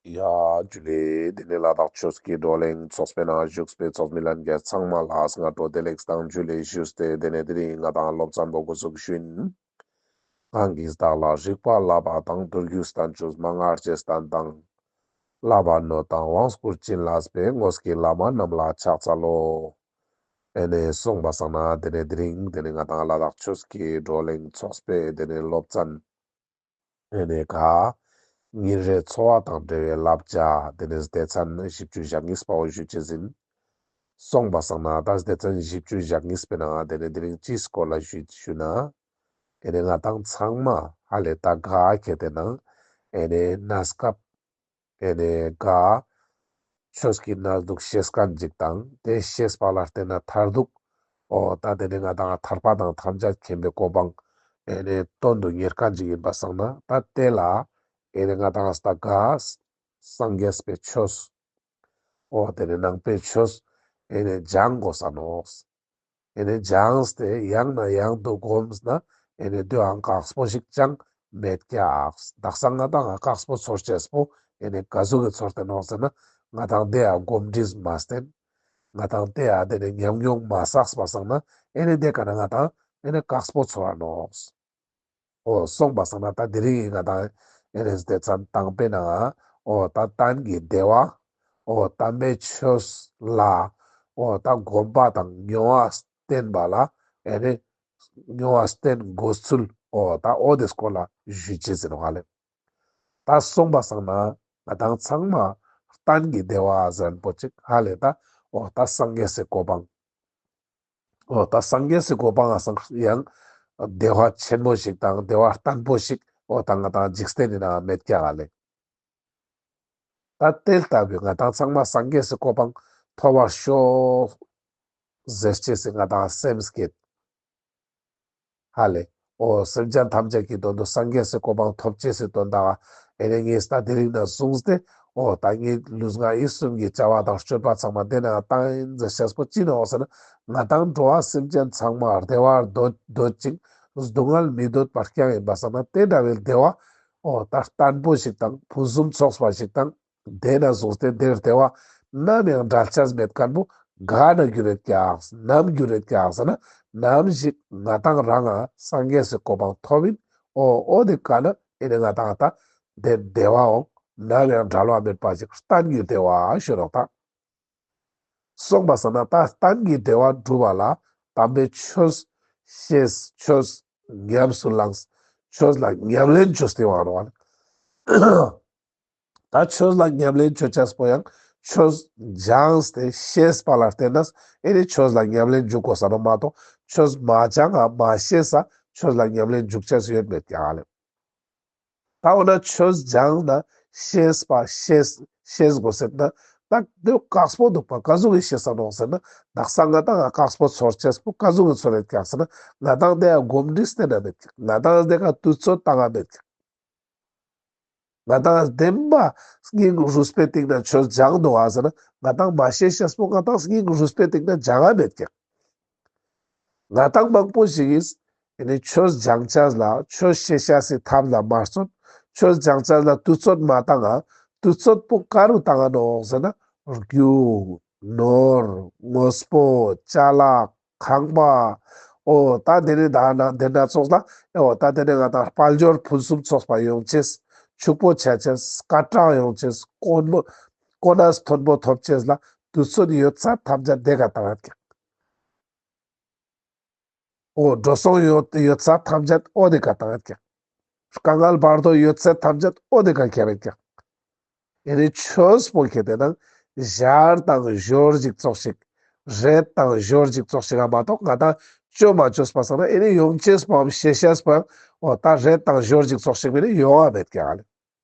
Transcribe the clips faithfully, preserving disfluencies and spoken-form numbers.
ཡ་ཇུ་ལེ། དེ་ནས་ལ་དྭགས་ཆོས་ཀྱི་བགྲོ་གླེང་ཚོགས་པའི་ནང་བཞུགས་པའི་ཚོགས་མི་ལྷན་རྒྱས་ཚང་མ་ལ་སྔ་དྲོ་བདེ་ལེགས་དང་ཇུ་ལེ་ཞུས་ཏེ། དེ་ནས་དེ་རིང་ང་དང་སློབ་ཚན་པོ་འགོ་ཚུགས་ཞུ་ཡིན། གང་གིས་བདག་ལ་རིག་པ་བསླབ་པ་དང་། མདོ་རྒྱུད་བསྟན་བཅོས་མན་ངག་ཅེས་བསྟན་དང་། བསླབ་པ་ནོད་དང་དབང་བསྐུར་བྱིན་བརླབས་པའི། དངོས་ཀྱི་བླ་མ་རྣམས་ལ་ཕྱག་འཚལ་ལོ། ཨེ་ནས་སོང་པ་སང་ན་དེ་ནས་དེ་རིང་དེ་ནས་ང་དང་ལ་དྭགས་ཆོས་ཀྱི་བགྲོ་གླེང་ཚོགས་པའི་དེ་ནས་སློབ་ཚན། ཨེ་ནས་ག་ཉིན་རེའི་འཚོ་བ་དང་འབྲེལ་བའི་བསླབ་བྱ་དེ་ནས་སྡེ་ཚན་བཞི་བཅུ་ཞེ་གཉིས་པའོ་ཞུ་ཅེས་ཡིན། སོང་པ་སང་ན་ད་སྡེ་ཚན་བཞི་བཅུ་ཞེ་གཉིས་པའི་ནང་དེ་ནས་དེ་རིང་ཅིའི་སྐོར་ལ་ཞུ་ཞུ་ན། ཨེ་ནས་ང་དང་ཚང་མ་ཧ་ལས་ད་ག་ཁྱེར་ཏེ་ནང་ཨེ་ནས་གནས་སྐབས་ཨེ་ནས་ག་ཆོས་ཀྱི་གནས་ལུགས་ཤེས་མཁན་ཅིག་དང་དེ་ཤེས་པ་ལ་བརྟེན་ན་མཐར་ཐུག་འོ་ད་དེ་ནས་ང་དང་ཐར་པ་དང་ཐམས་ཅད་མཁྱེན་པའི་གོ་འཕང་ཨེ་ནས་དོན་དུ་གཉེར་མཁན་ཅིག་ཡིན་པ་སང་ན། ད་དེ་ལ་ཨེ་ནས་ང་དང་ད་ག་སངས་རྒྱས་པའི་ཆོས། འོ་དེ་ནས་ནང་པའི་ཆོས་ཨེ་ནས་སྦྱང་དགོས་ས་ནོག་ཨེ་ནས་སྦྱངས་ཏེ་ཡང་ནས་ཡང་དུ་བསྒོམས་ན་ཨེ་ནས་དེའང་དཀགས་པོ་ཞིག་ཅང་མེད་ཀྱག་དག་ས་ང་དང་དཀགས་པོ་ཚོར་ཅེས་པོ་ཨེ་ནས་ག་ཟུག་གི་ཚོར་ཏེ་ནོག་ཟེར་ན། ང་དང་དེ་ཡང་གོམས་འདྲིས་མ་བསྟེན། ང་དང་དེ་ཡང་དེ་ནས་ཉམས་མྱོང་མ་བསགས་པ་སང་ན་ཨེ་ནས་དེ་ཀ་ན་ང་དང་ཨེ་ནས་དཀགས་པོ་ཚོར་ར་ནོག་འོ་སོང་པ་སང་ན་ད་དེ་རིང་ང་དང་ཨེ་ནས་སྡེ་ཚན་དང་པོའི་ནང་འོ་ད་གཏན་གྱི་བདེ་བ། འོ་དམ་པའི་ཆོས་ལ་འོ་ད་གོམས་པ་དང་མྱོང་བ་བསྟེན་པ་ལ་ཨེ་ནས་མྱོང་བ་བསྟེན་དགོས་ཚུལ། འོ་ད་འོ་དེ་སྐོར་ལ་ཞུ་ཅེས་ཡིན་ནོག་ཧ་ལས། ད་སོང་པ་སང་ན་ང་དང་ཚང་མ་གཏན་གྱི་བདེ་བ་ཟེར་མཁན་པོ་ཅིག་ཧ་ལས་ད་འོ་ད་སངས་རྒྱས་སི་གོ་འཕང་། འོ་ད་སངས་རྒྱས་སི་གོ་འཕང་ང་སང་ཡང་བདེ་བ་ཆེན་མོ་ཞིག་དང་བདེ་བ་བརྟན་པོ་ཞིག་འོ་ད་ང་དང་འཇིག་རྟེན་ནི་ནང་མེད་ཀྱག་ཧ་ལས། ད་དེ་ལྟ་བུའི་ང་དང་ཚང་མ་སངས་རྒྱས་སི་གོ་འཕང་ཐོབ་པར་ཤོག་ཟེར་ཅེས་སི་ང་དང་སེམས་བསྐྱེད། ཧ་ལས། འོ་སེམས་ཅན་ཐམས་ཅད་ཀྱི་དོན་དུ་སངས་རྒྱས་སི་གོ་འཕང་ཐོབ་ཅེས་སི་དོན་དག་ཨེ་ནས་ངས་ད་དེ་རིང་ནས་བཟུང་སྟེ་འོ་ད་ངའི་ལུས་ངག་ཡིད་གསུམ་གྱི་བྱ་བ་དང་སྤྱོད་པ་ཚང་མ་དེ་ནས་བཏང་ཡིན་ཟེར་ཅེས་པོ་ཅི་ནོག་ཟེར་ན། ང་དང་འགྲོ་བ་སེམས་ཅན་ཚང་མ་བདེ་བ་འདོད་འདོད་ཅིང་སྡུག་བསྔལ་མི་འདོད་པར་རྐྱང་ཡིན་པ་སང་ན་དེ་འདྲ་བའི་བདེ་བ་འོ་ད་བརྟན་པོ་ཞིག་དང་ཕུན་སུམ་ཚོགས་པ་ཞིག་དང་། དེ་ནས་བཟུང་སྟེ་དེ་བདེ་བ་ནམ་ཡང་འབྲལ་ཆ་མེད་མཁན་པོ་ག་ནས་འགྱུར་རེད་ཀྱག་ནམ་འགྱུར་རེད་ཀྱག་ཟེར་ན། ནམ་ཞིག་ང་དང་རང་ང་སངས་རྒྱས་སི་གོ་འཕང་ཐོབ་ཡིན། འོ་འོ་དེ་ཀ་ན་ཨེ་ནས་ང་དང་ད་དེ་བདེ་བའང་ནམ་ཡང་འབྲལ་བ་མེད་པ་ཞིག་གཏན་གྱི་བདེ་བ་ཞུ་རོགས་ད། སོང་པ་སང་ན་ད་གཏན་གྱི་བདེ་བ་སྒྲུབ་པ་ལ་དམ་པའི་ཆོས་ཤེས། ཆོས་ཉམས་སུ་བླངས། ཆོས་ལ་ཉམས་ལེན་བཅོས་ཏེ་ཡོང་བ་ནོག་ད་ཆོས་ལ་ཉམས་ལེན་བཅོ་ཅེས་པོ་ཡང་ཆོས་སྦྱངས་ཏེ་ཤེས་པ་ལ་བརྟེན་ནས་ཨེ་ནས་ཆོས་ལ་ཉམས་ལེན་འཇུག་དགོས་ས་ནོག་མ་གཏོགས་ཆོས་མ་སྦྱངས་ཨ་མ་ཤེས་ས་ཆོས་ལ་ཉམས་ལེན་འཇུག་ཅེས་ཡོད་མེད་ཀྱག་ལེ། ད་འོ་ན་ཆོས་སྦྱངས་ན་ཤེས་པ་ཤེས་ཤེས་དགོས་ཟེར་ན། ད་དེ་དཀགས་པོ་འདུག་པ་ག་ཟུག་གི་ཤེས་ས་ནོག་ཟེར་ན། དག་ས་ང་དང་དཀགས་པོ་ཚོར་ཅེས་པོ་ག་ཟུག་གི་ཚོར་ཡོད་ཀྱག་ཟེར་ན། ང་དང་དེ་ཡང་གོམས་འདྲིས་བསྟེན་ན་མེད་ཀྱག་ང་དང་དེ་ཀ་དུས་ཚོད་བཏང་ང་མེད་ཀྱག་ང་དང་བདེན་པ་སྙིང་རུས་པའི་གཏིང་ནས་ཆོས་སྦྱངས་འདུག་ག་ཟེར་ན། ང་དང་མ་ཤེས་ཤེས་པོ་ང་དང་སྙིང་རུས་པའི་གཏིང་ནས་སྦྱང་ང་མེད་ཀྱག་ང་དང་མང་པོ་ཞིག་གིས་ཨེ་ནི་ཆོས་སྦྱང་ཅེས་ལ་ཆོས་ཤེས་ཅེས་སི་ཐབས་ལ་མ་བརྩོན། ཆོས་སྦྱང་ཅེས་ལ་དུས་ཚོད་མ་བཏང་ང་། དུས་ཚོད་པོ་ག་རུ་བཏང་ང་ནོག་ཟེར་ན། རྒྱུ་ནོར་དངོས་པོ་ཅ་ལག་ཁང་པ། འོ་ད་དེ་ནི་ད་ན་དེ་སྣ་ཚོགས་ལ་འོ་ད་དེ་ནི་ང་དང་དཔལ་འབྱོར་ཕུན་སུམ་ཚོགས་པ་ཡོང་ཅེས། ཕྱུག་པོ་ཆ་ཅེས། སྐད་གྲགས་ཡོང་ཅེས། དཀོན་པོ་དཀོན་གནས་མཐོན་པོ་ཐོབ་ཅེས་ལ་དུས་ཚོད་ཡོད་ཚད་ཐམས་ཅད་དེ་ཀ་བཏང་ཡོད་ཀྱག་འོ་འགྲོ་སོང་ཡོད་ཡོད་ཚད་ཐམས་ཅད་འོ་དེ་ཀ་བཏང་ཡོད་ཀྱག་དཀའ་ངལ་བར་དོ་ཡོད་ཚད་ཐམས་ཅད་འོ་དེ་ཀ་ཁྱེར་ཡོད་ཀྱག་ཨེ་ནི་ཆོས་པོ་ཁྱེར་ཏེ་ན་ཞར་དང་ཞོར་ཅིག་ཙོགས་ཤིག་རེད་དང་ཞོར་ཅིག་ཙོགས་ཤིག་ག་མ་གཏོགས་ང་དང་བཅོ་མ་བཅོས་པ་སང་ན་ཨེ་ནི་ཡོང་ཅེས་པའམ་ཤེས་ཤེས་པའམ་འོ་ད་རེད་དང་ཞོར་ཅིག་ཙོགས་ཤིག་མེད་ནི་ཡོང་བ་མེད་ཀྱག་ལེ།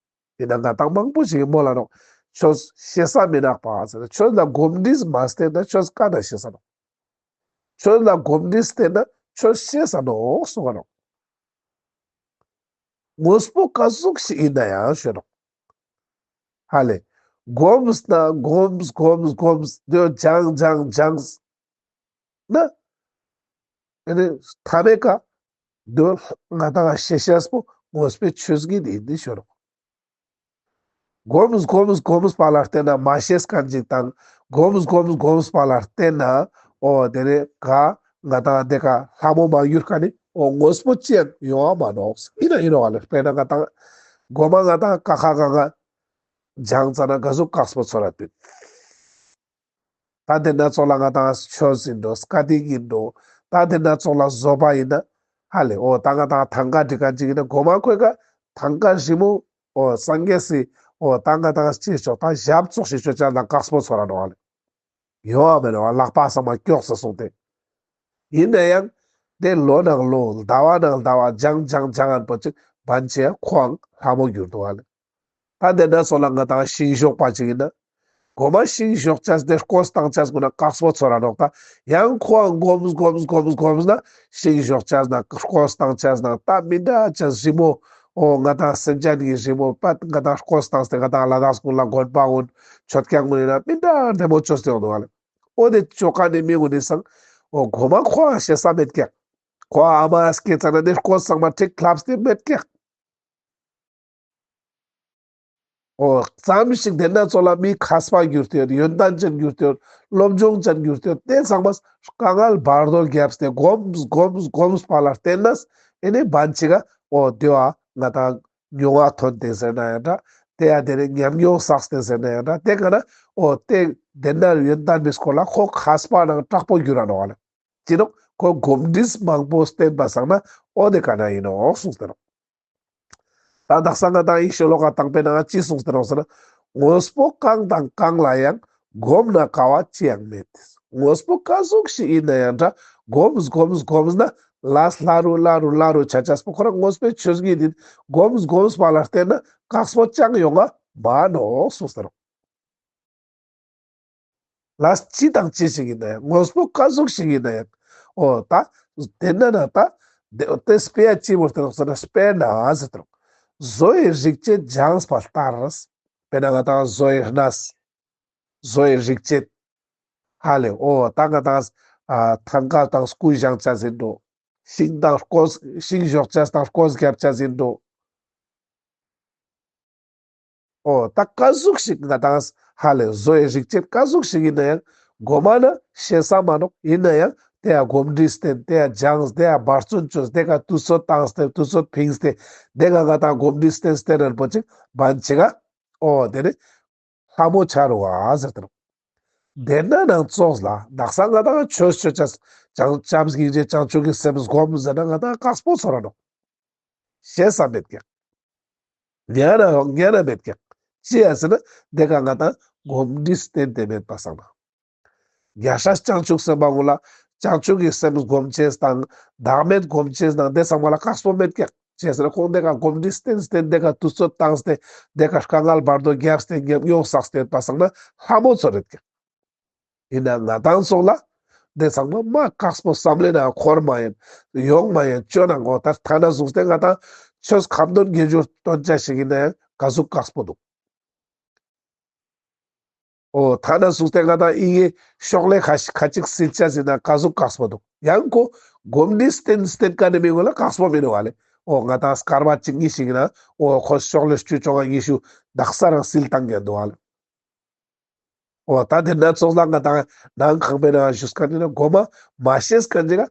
དེ་ན་ང་དང་མང་པོ་ཞིག་གི་མོལ་ལ་ནོག་ཆོས་ཤེས་ས་མི་ནག་པ་ཟེར་ན། ཆོས་ལ་གོམས་འདྲིས་མ་བསྟེན་ན་ཆོས་ག་ན་ཤེས་ས་ནོག་ཆོས་ལ་གོམས་འདྲིས་བསྟེན་ན་ཆོས་ཤེས་ས་ནོག་གསུང་ག་ནོག་དངོས་པོ་ག་ཟུག་ཞིག་ཡིན་ན་ཡང་ཞུ་ནོག་ཧ་ལེ། གོམས་ན་གོམས་གོམས་གོམས་དེ་སྦྱང་སྦྱང་སྦྱང་ན། ཨེ་ནི་མཐའ་མའི་ཀ་དེ་ང་དང་ཤེས་ཤེས་པོ་དངོས་པོའི་ཆོས་ཉིད་ཡིན་ཏེ་ཞུ་ནོག་སྒོམས་སྒོམས་སྒོམས་པ་ལ་བརྟེན་ན་མ་ཤེས་མཁན་ཅིག་དང་། སྒོམས་སྒོམས་སྒོམས་པ་ལ་བརྟེན་ན་འོ་དེ་ནས་ག་ང་དང་དེ་ཀ་ལྷ་མོ་མ་གྱུར་མཁན་ནི་འོ་དངོས་པོ་ཅི་ཡང་ཡོང་བ་མ་ནོག། ཡིན་ན་ཡིན་ནོག་ལེ། དཔེར་ན་ང་དང་སྒོམ་ང་དང་ཀ་ཁ་ག་ང་སྦྱངས་ཙ་ན་ག་ཟུག་དཀགས་པོ་ཚོར་ར་དུས། ད་དེ་ན་ཙོགས་ལ་ང་དང་ཆོས་ཡིན་འགྲོ། སྐད་ཡིག་ཡིན་འགྲོ། ད་དེ་ན་ཙོགས་ལ་བཟོ་པ་ཡིན་ན་ཧ་ལེ། འོ་ད་ང་དང་ཐང་ཀ་འབྲི་མཁན་ཅིག་ཡིན་ན་སྒོམ་ཁོའི་ཀ་ཐང་ཀ་རི་མོ་འོ་སངས་རྒྱས་སི་འོ་ད་ང་དང་ཅི་ཆོག་ད་ཞབས་ཙོགས་ཤིག་ཆོག་ཅ་ན་དཀགས་པོ་ཚོར་ར་ནོག་ཧ་ལེ། ཡོང་བ་མེད་ནོག་ལག་པ་ཚང་མ་སྐྱོགས་སུ་སོང་སྟེ། ཡིན་ན་ཡང་དེ་ལོ་ནང་ལོ་ཟླ་བ་ནང་ཟླ་བ་སྦྱང་སྦྱང་སྦྱང་ཨན་པོ་ཅིག་བན་ཆེ་ཁོའང་ལྷ་མོ་གྱུར་འདུག་ཧ་ལེ། ད་དེ་ན་ཙོགས་ལ་ང་དང་ཤིང་གཞོགས་པ་ཅིག་ཡིན་ན། གོ་མ་ཤིང་གཞོགས་ཅས་དེ་རྐོས་བཏང་ཅས་གོ་ན་དཀགས་པོ་ཚོར་ར་ནོག་ད། ཡང་ཁོའང་སྒོམས་སྒོམས་སྒོམས་སྒོམས་ན་ཤིང་གཞོགས་ཅས་ན་རྐོས་བཏང་ཅས་ན་ད་མི་འདྲ་ཅས་རི་མོ། འོ་ང་དང་སེམས་ཅན་གྱི་རི་མོ་པད་ང་དང་རྐོས་བཏང་སྟེ་ང་དང་ལ་དྭགས་ཀུན་ལ་དགོན་པ་ཀུན་ཆོས་ཁང་ཀུན་ཡིན་ན་མི་འདྲ་འདྲ་མོ་ཅོས་ཏེ་ཡོང་འདུག་ཧ་ལེ། འོ་དེ་ཅོ་མཁན་ནི་མི་ཀུན་ནི་སང་འོ་གོ་མ་ཁོའང་ཤེས་ས་མེད་ཀྱག། ཁོའང་ཨ་མ་སྐྱེ་ཙ་ན་དེ་རྐོས་ཚང་མ་ཁྲིག་ལྷབས་ཏེ་མེད་ཀྱག། འོ་ཙམ་ཞིག་དེ་ན་ཙོགས་ལ་མི་མཁས་པ་གྱུར་ཏེ་ཡོད། ཡོན་ཏན་ཅན་གྱུར་ཏེ་ཡོད། སློབ་སྦྱོང་ཅན་གྱུར་ཏེ་ཡོད། དེ་ཚང་མ་དཀའ་ངལ་བར་དོ་བརྒྱབ་སྟེ་སྒོམས་སྒོམས་སྒོམས་པ་ལ་བརྟེན་ནས་ཨེ་ནི་བན་ཆེ་ག་འོ་དེ་བ་ང་དང་མྱོང་བ་ཐོན་ཏེ་ཟེར་ན་ཡང་འདྲ། དེ་ཡང་དེ་ནས་ཉམས་མྱོང་བསགས་ཏེ་ཟེར་ན་ཡང་འདྲ། དེ་ག་ན་འོ་དེ་དེ་ན་ཡོན་ཏན་མི་སྐོར་ལ་ཁོ་མཁས་པ་ནང་དྲག་པོ་གྱུར་ར་ནོག་ལེ། ཅི་ནོག་ཁོ་གོམས་འདྲིས་མང་པོ་བསྟེན་པ་སང་ན་འོ་དེ་ག་ན་ཡིན་ནོག་གསུངས་ཏེ་ནོག། ད་དག་ས་ང་དང་ཨི་ཤོ་ལོ་ཀ་དང་པོའི་ནང་ཅི་གསུངས་ཏེ་ནོག་ཟེར་ན། དངོས་པོ་གང་དང་གང་ལ་ཡང་གོམས་ན་དཀའ་བ་ཅི་ཡང་མེད། དངོས་པོ་ག་ཟུག་ཞིག་ཡིན་ན་ཡང་འདྲ་གོམས་གོམས་གོམས་ན་ལས་སླ་རུ་སླ་རུ་སླ་རུ་ཆ་ཆས་པོ་ཁོ་རང་དངོས་པོའི་ཆོས་ཉིད་ཡིན། གོམས་གོམས་པ་ལ་བརྟེན་ན་དཀགས་པོ་ཅང་ཡོང་ང་མ་ནོག་གསུངས་ཏེ་ནོག། ལས་ཅི་དང་ཅི་ཞིག་ཡིན་ན་ཡང་དངོས་པོ་ག་ཟུག་ཞིག་ཡིན་ན་ཡང་འོ་ད་དེ་ན་ན་ད་དེ་དེ་དཔེ་ཡ་ཅི་བོར་ཏེ་ནོག་ཟེར་ན་དཔེར་ན་ཟེར་ཏེ་ནོག། བཟོ་ཡི་རིག་བྱེད་སྦྱངས་པ་ལྟར། དཔེར་ན་ང་དང་བཟོ་ཡི་གནས། བཟོ་ཡི་རིག་བྱེད། ཧ་ལེ། འོ་ད་ང་དང་ཨ་ཐང་ཀ་དང་སྐུ་བཞེངས་ཅས་ཡིན་འགྲོ། ཤིང་དང་རྐོས་ཤིང་གཞོགས་ཅས་དང་རྐོས་རྒྱབ་ཅས་ཡིན་འགྲོ། འོ་ད་ག་ཟུག་ཞིག་ང་དང་ཧ་ལེ་བཟོ་ཡི་རིག་བྱེད་ག་ཟུག་ཞིག་ཡིན་ན་ཡང་གོ་མ་ན་ཤེས་ས་མ་ནོག། ཡིན་ན་ཡང་དེ་ཡ་གོམས་འདྲིས་བསྟེན། དེ་ཡ་སྦྱངས། དེ་ཡ་འབད་བརྩོན་བཅོས། དེ་ཀ་དུས་ཚོད་བཏང་སྟེ་དུས་ཚོད་ཕིངས་ཏེ་དེ་ཀ་ང་དང་གོམས་འདྲིས་བསྟེན་བསྟེན་རན་པོ་ཅིག་བན་ཆེ་ག་འོ་དེ་ནི་ལྷ་མོ་ཆ་རུ་བ་ཟེར་ཏེ་ནོག། དེ་ན་ནང་ཙོགས་ལ་དག་ས་ང་དང་ཆོས་ཆོས་ཅས་བྱམས་སྙིང་རྗེ་བྱང་ཆུབ་ཀྱི་སེམས་སྒོམ་ཟེར་ན་ང་དང་དཀགས་པོ་ཚོར་ར་ནོག། ཤེས་ས་མེད་ཀྱག། ཉན་ན་ཉན་ན་མེད་ཀྱག། ཅི་ཡ་ཟེར་ན་དེ་ཀ་ང་དང་གོམས་འདྲིས་བསྟེན་ཏེ་མེད་པ་སང་ན། རྒྱལ་སྲས་བྱང་ཆུབ་སེམས་དཔའ་ཀུན་ལ་བྱང་ཆུབ་ཀྱི་སེམས་སྒོམ་ཅེས་དང་བདག་མེད་སྒོམ་ཅེས་དང་དེ་ཚང་མ་ལ་དཀགས་པོ་མེད་ཀྱག། ཅི་ཡ་ཟེར་ན་ཁོང་དེ་ཀ་གོམས་འདྲིས་བསྟེན་བསྟེན་དེ་ཀ་དུས་ཚོད་བཏང་སྟེ་དེ་ཀ་དཀའ་ངལ་བར་དོ་བརྒྱབ་སྟེ་ཉམས་མྱོང་བསགས་ཏེ་ཡོད་པ་སང་ན་ལྷ་མོ་ཚོར་རེད་ཀྱག། ཡིན་ན་ང་དང་ཙོགས་ལ་དེ་ཚང་མ་མ་དཀགས་པོ་བསམ་བློའི་ནང་འཁོར་མ་ཡིན། ཡོང་མ་ཡིན། ཅོ་ན་འོ་ད་ཐ་ན་བཟུང་སྟེ་ང་དང་ཆོས་ཁ་འདོན་དགེ་སྦྱོར་སྟོན་ཅས་ཞིག་ཡིན་ན་ཡང་ག་ཟུག་དཀགས་པོ་འདུག། འོ་ཐ་ན་བཟུང་སྟེ་ང་དང་ཨི་གེ་ཤོག་ལེ་ཁ་ཁ་ཅིག་སིལ་ཅས་ཡིན་ན་ག་ཟུག་དཀགས་པོ་འདུག། ཡང་ཁོ་གོམས་འདྲིས་བསྟེན་བསྟེན་མཁན་ནི་མི་ཀུན་ལ་དཀགས་པོ་མི་འདུག་ཧ་ལེ། འོ་ང་དང་སྐར་མ་གཅིག་གཉིས་ཤིག་ཡིན་ན་འོ་ཁོ་ཤོག་ལེ་བཅུ་བཅོ་ལྔ་ཉི་ཤུ་དག་ས་རང་སིལ་བཏང་གི་འདུག་ཧ་ལེ། འོ་ད་དེ་ན་ཙོགས་ལ་ང་དང་ནང་ཁང་པའི་ནང་ཞུགས་མཁན་ནི་ན་གོ་མ་མ་ཤེས་མཁན་ཅིག་ག་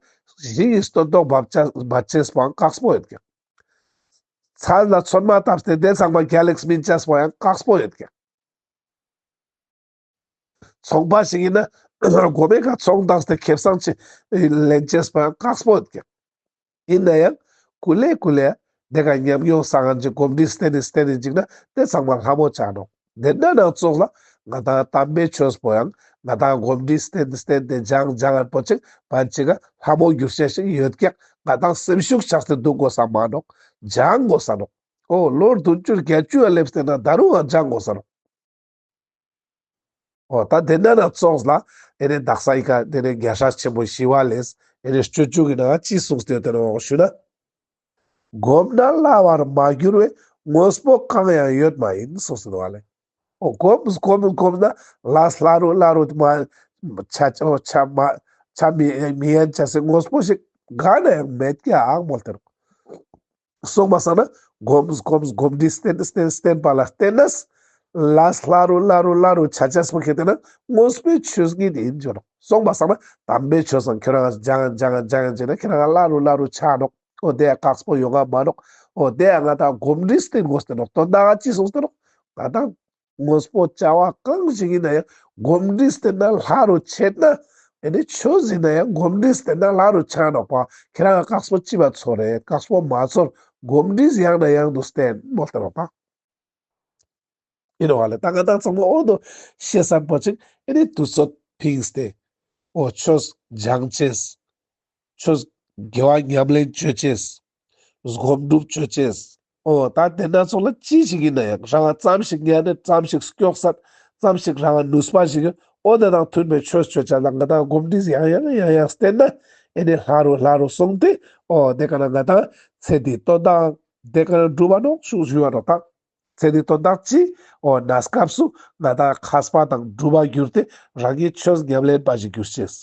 ཞིང་གི་སྟོན་ཐོག་འབབ་ཅས་འབབ་ཅས་པོའང་དཀགས་པོ་ཡོད་ཀྱག། ཚལ་ལ་ཚོད་མ་བཏབ་སྟེ་དེ་ཚང་མ་རྒྱལ་ལེགས་སྨིན་ཅས་པོའང་དཀགས་པོ་ཡོད་ཀྱག། ཚོང་པ་ཞིག་ཡིན་ན་གོ་མའི་ཀ་ཚོང་བཏང་སྟེ་ཁེ་བཟང་ཅིག་ལེན་ཅས་པོའང་དཀགས་པོ་ཡོད་ཀྱག། ཡིན་ན་ཡང་ཀུ་ལེ་ཀུ་ལེ་དེ་ཀ་ཉམས་མྱོང་བསགས་མཁན་ཅིག་གོམས་འདྲིས་བསྟེན་ནས་བསྟེན་ནས་ཅིག་ན་དེ་ཚང་མ་ལྷ་མོ་ཆ་ནོག། དེ་ན་ནང་ཙོགས་ལ་ང་དང་དམ་པའི་ཆོས་པོ་ཡང་ང་དང་གོམས་འདྲིས་བསྟེན་བསྟེན་ཏེ་སྦྱང་སྦྱང་ངན་པོ་ཅིག་བན་ཅིག་ག་ལྷ་མོ་འགྱུར་ཤེས་ཤིག་ཡོད་ཀྱག། ང་དང་སེམས་ཤུགས་ཆག་སྟེ་འདུག་དགོས་ས་མ་ནོག། སྦྱང་དགོས་ས་ནོག། འོ་ལོ་བདུན་ཅུ་བརྒྱད་ཅུ་ཡ་སླེབས་ཏེ་ན་ད་རུང་ང་སྦྱང་དགོས་ས་ནོག། འོ་ད་དེ་ན་ནང་ཙོགས་ལ་ཨེ་ནི་དག་ས་ཨི་ཀ་དེ་ནི་རྒྱལ་སྲས་ཆེན་པོ་ཞི་བ་ལྷས་ཨེ་ནི་སྤྱོད་འཇུག་གི་ནང་ཅི་གསུངས་ཏེ་ཡོད་དེ་ནོག་ཞུ་ན། གོམས་ན་སླ་བར་མ་འགྱུར་བའི། དངོས་པོ་གང་ཡང་ཡོད་མ་ཡིན་གསུངས་ཏེ་ནོག་ལེ། འོ་གོམས་གོམས་གོམས་ན་ལས་སླ་རུ་སླ་རུ་མ་ཆ་ཆ་མ་ཆ་མི་མི་ཡན་ཆ་སེ་དངོས་པོ་ཞིག་ག་ན་ཡང་མེད་ཀྱག་མོལ་ཏེ་ནོག། སོང་མ་སང་ན་གོམས་གོམས་གོམས་འདྲིས་བསྟེན་བསྟེན་བསྟེན་པ་ལ་བརྟེན་ནས་ ལས་སླ་རུ་སླ་རུ་སླ་རུ་ཆ་ཅེས་པོ་ཁེ་ཏེ་ན་དངོས་པོའི་ཆོས་ཉིད་ཡིན་ཅོ་ནོག། སོང་པ་སང་ན་དམ་པའི་ཆོས་སང་ཁྱོ་རང་སྦྱང་སྦྱང་སྦྱང་ཅེ་ན་ཁྱོ་རང་སླ་རུ་སླ་རུ་ཆ་ནོག། འོ་དེ་ཡང་དཀགས་པོ་ཡོང་ང་མ་ནོག། འོ་དེ་ཡང་ང་ཏང་གོམས་འདྲིས་བསྟེན་དགོས་ཏེ་ནོག། དོན་དག་ཅི་གསུངས་ཏེ་ནོག། ང་ཏང་དངོས་པོ་བྱ་བ་གང་ཞིག་ཡིན་ན་ཡང་གོམས་འདྲིས་བསྟེན་ན་སླ་རུ་ཆ་ན། ཨེ་ནི་ཆོས་ཡིན་ན་ཡང་གོམས་འདྲིས་བསྟེན་ན་སླ་རུ་ཆ་ནོག་པ། ཁྱེ་རང་དཀགས་པོ་ཅི་བ་ཚོར་རེད། དཀགས་པོ་མ་ཚོར། གོམས་འདྲིས་ཡང་ན་ཡང་དུ་བསྟེན་མོལ་ཏེ་ནོག་པ། ཡིན་ནོག་ལེ། ད་ང་ཏང་ཚང་མ་འོ་དོ་ཤེས་སན་པོ་ཅིག་ཨེ་ནི་དུས་ཚོད་ཕིངས་ཏེ། འོ་ཆོས་སྦྱང་ཅེས། ཆོས་དགེ་བ་ཉམས་ལེན་ཅོ་ཅེས། སྒོམ་སྒྲུབ་ཅོ་ཅེས། འོ་ད་དེ་ན་ཚོགས་ལ་ཅི་ཞིག་ཡིན་ན་ཡང་རང་ཙམ་ཞིག་ཉན་ནས་ཙམ་ཞིག་སྐྱོགས་སད་ཙམ་ཞིག་རང་ནུས་པ་ཞིག་ཡོད། འོ་དེ་དང་མཐུན་པའི་ཆོས་ཅོ་ཅེས་ལ་ང་ཏང་གོམས་འདྲིས་ཡང་ཡང་ཡང་ཡང་བསྟེན་ན། ཨེ་ནི་སླ་རུ་སླ་རུ་སོང་སྟེ། འོ་དེ་ཀ་ན་ང་ཏང་ཚེ་འདིའི་དོན་དག་དེ་ཀ་ན་འགྲུབ་པ་ནོག་ཞུ་ཞུ་བ་ནོག་ད། ཚེ་འདིའི་དོན་དག་ཅི། འོ་གནས་སྐབས་སུ་ང་ཏང་མཁས་པ་དང་གྲུབ་པ་གྱུར་ཏེ་རང་གི་ཆོས་ཉམས་ལེན་པ་ཞིག་གྱུར་ཅེས།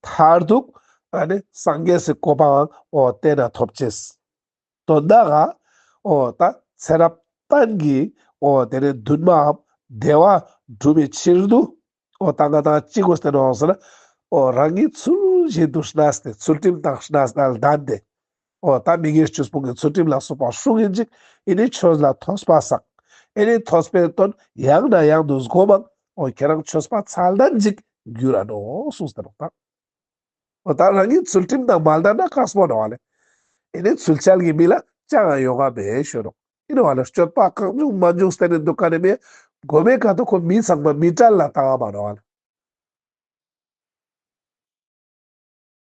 མཐར་ཐུག་ཨ་ནི་སངས་རྒྱས་སི་གོ་འཕང་འོ་དེ་ན་ཐོབ་ཅེས། དོན་དག་ག་འོ་ད་ཚེ་རབས་གཏན་གྱི་འོ་དེ་ནི་འདུན་མའམ་བདེ་བ་སྒྲུབ་པའི་ཕྱིར་དུ། འོ་ད་ང་ཏང་ཅི་དགོས་ཏེ་ནོག་ཟེར་ན། འོ་རང་ཉིད་ཚུལ་བཞིན་དུ་གནས་ཏེ་ཚུལ་ཁྲིམས་དང་གནས་ལྡན་ཏེ། འོ་ད་མི་དགེ་བཅུ་སྤོང་གི་ཚུལ་ཁྲིམས་ལ་སོགས་པ་སྲུང་ཡིན་ཅིག། ཨེ་ནི་ཆོས་ལ་ཐོས་པ་བསགས། ཨེ་ནི་ཐོས་པའི་དོན་ཡང་ན་ཡང་དུ་སྒོམ་མང་། འོ་ཁྱེ་རང་ཆོས་པ་ཚད་ལྡན་ཅིག་འགྱུར་ར་ནོག་གསུངས་ཏེ་ནོག་ད། འོ་ད་རང་ཉིད་ཚུལ་ཁྲིམས་དང་མ་ལྡན་ན་དཀགས་པོ་ནོག་ལེ། ཨེ་ནི་ཚུལ་འཆལ་གྱི་མི་ལ་ཅང་ཡོང་ང་མེད་ཞུ་ནོག། ཡིན་ནོག་ལེ། སྤྱོད་པ་གང་བྱུང་མང་བྱུང་བསྟེན་ནས་འདུག་མཁན་ནི་མི་གོ་མའི་ཁ་ཐུག་ཁོ་མི་ཚང་མ་མི་གྲལ་ལ་བཏང་བ་མ་ནོག་ལེ།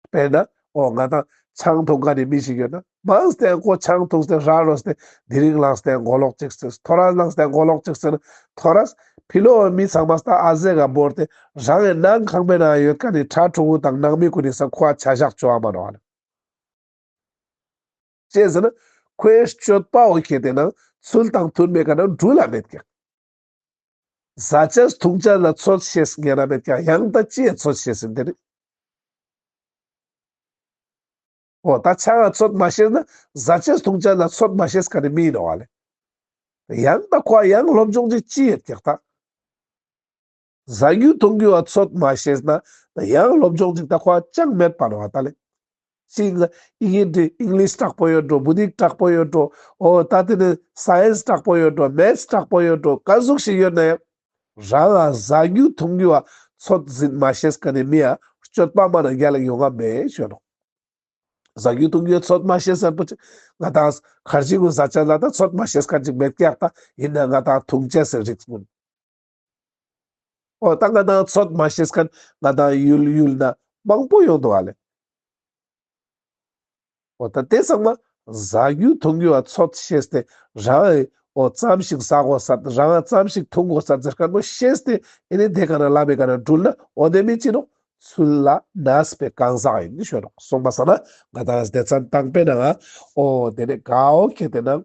དཔེར་ན། འོ་ང་ཏང་ཆང་འཐུང་མཁན་ནི་མི་ཞིག་ཡོད་ན། མང་སྟེ་ཁོ་ཆང་འཐུངས་ཏེ་ར་རོས་ཏེ་དེ་རིང་ལངས་ཏེ་མགོ་ལོག་ཅིག་ཟེར། ཐོ་རས་ལངས་ཏེ་མགོ་ལོག་ཅིག་ཟེར་ན། ཐོ་རས་ཕི་ལོག་མི་ཚང་མ་ས་ཨ་ཟེ་ག་བོར་ཏེ་རང་གི་ནང་ཁང་པའི་ནང་ཡོད་མཁན་ནི་ཕྲུ་གུ་དང་ནང་མི་ཀུན་ནི་ས་ཁོ་ཆ་བཞག་ཅོ་བ་མ་ནོག་ལེ། ཅི་ཟེར་ན། ཁོའི་སྤྱོད་པ་འོ་ཁེ་ཏེ་ན་ཚུལ་དང་མཐུན་མེད་ཀ་ན་འགྲུལ་ལ་མེད་ཀྱག། ཟ་ཅེས་འཐུང་ཅེས་ལ་ཚོད་ཤེས་ཉན་ན་མེད་ཀྱག། ཡང་ད་ཅི་ཡ་ཚོད་ཤེས་ཟིན་དེ་ནི། འོ་ད་ཆང་ང་ཚོད་མ་ཤེས་ན་ཟ་ཅེས་འཐུང་ཅེས་ལ་ཚོད་མ་ཤེས་མཁན་ནི་མི་ཡིན་ནོག་ལེ། ཡང་ད་ཁོ་ཡང་སློབ་སྦྱོང་ཅིག་ཅི་ཡོད་ཀྱག་ད། ཟ་རྒྱུ་འཐུང་རྒྱུ་བ་ཚོད་མ་ཤེས་ན་ཡང་སློབ་སྦྱོང་ཅིག་ད་ཁོ་ཅང་མེད་པ་ནོག་ད་ལེ། ཅིག་ཨིན་ཇི་ཨིང་ལིཤ་དྲག་པོ་ཡོད་འགྲོ། བོད་ཡིག་དྲག་པོ་ཡོད་འགྲོ། འོ་ད་དེ་ནི་སའེན་སི་དྲག་པོ་ཡོད་འགྲོ། མེཐ་སི་དྲག་པོ་ཡོད་འགྲོ། ག་ཟུག་ཞིག་ཡོད་ན་ཡང་རང་ང་ཟ་རྒྱུ་འཐུང་རྒྱུ་བ་ཚོད་ཟིན་མ་ཤེས་མཁན་ནི་མི་ཡ་སྤྱོད་པ་མ་ན་རྒྱལ་ལ་ཡོང་ང་མེད་ཞུ་ནོག། ཟ་རྒྱུ་འཐུང་རྒྱུ་ཚོད་མ་ཤེས་ཟེར་པོ་ཅིག་ང་ཏང་ཁར་ཇི་གུན་ཟ་ཅེས་ལ་ད་ཚོད་མ་ཤེས་མཁན་ཅིག་མེད་ཀྱག་ད། ཡིན་ན་ང་ཏང་འཐུང་ཅེས་སི་རིགས་གུན། འོ་ད་ང་ཏང་ཚོད་མ་ཤེས་མཁན་ང་ཏང་ཡུལ་ཡུལ་ན་མང་པོ་ཡོང་འདུག་ཨ་ལེ། འོ་ད་དེ་ཚང་མ་ཟ་རྒྱུ་འཐུང་རྒྱུ་བ་ཚོད་ཤེས་ཏེ་རང་ཨེ་འོ་ཙམ་ཞིག་ཟ་དགོས་ས་རང་ཙམ་ཞིག་འཐུང་དགོས་ས་ཟེར་མཁན་པོ་ཤེས་ཏེ་ཨེ་ནི་དེ་ཀ་ན་ལམ་མེ་ཀ་ན་འགྲུལ་ན་འོ་དེ་མི་ཅི་ནོག། ཚུལ་ལ་གནས་པའི་གང་ཟག་ཡིན་ཞུ་ནོག། སོང་པ་སང་ན་ང་ཏང་སྡེ་ཚན་དང་པོའི་ནང་ང་འོ་དེ་ནི་ག་འོ་ཁེ་ཏེ་ན་